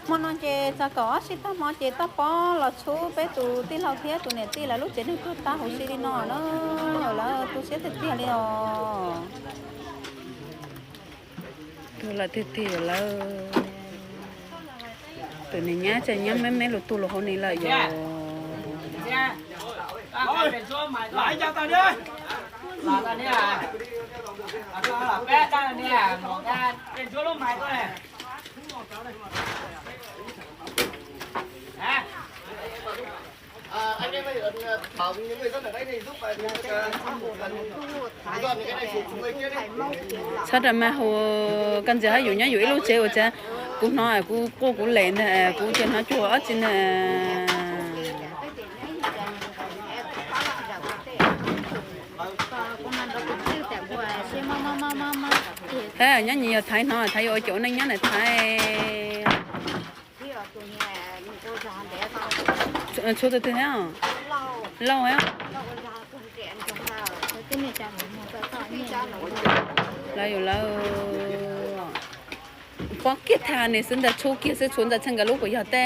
Hmo no ces txog kaum ob sij tag hmo ces toj pob los txhub peb tus tij laug thiab tus niam tij lawv lub tsev neeg tuag tag huv si li no na. Lawv tu siab tiag tiag li os. Tuag lawm tiag tiag lawm. Tus niag nyab tseem nyob me me lus tuag los hauv ni lawm yog. Txhob ras mas hu, koj ntxias hab yus nyob yus ib lub tsev ua cas kuv hnov kuv quaj kuv lem ntag, kuv tseem hnov cuag ob tsi ntag. Hab nyob nyias yog Thaiv hnov Thaiv yuav ua caum neej nyob na Thaiv. Tshuav tus twg thiab? Lauj. Lawv yus lawv pob kiag tag nws xwb ntag, tshuav kiag xwb, tshuav ntawm txheej nkawd lub puas yog tej.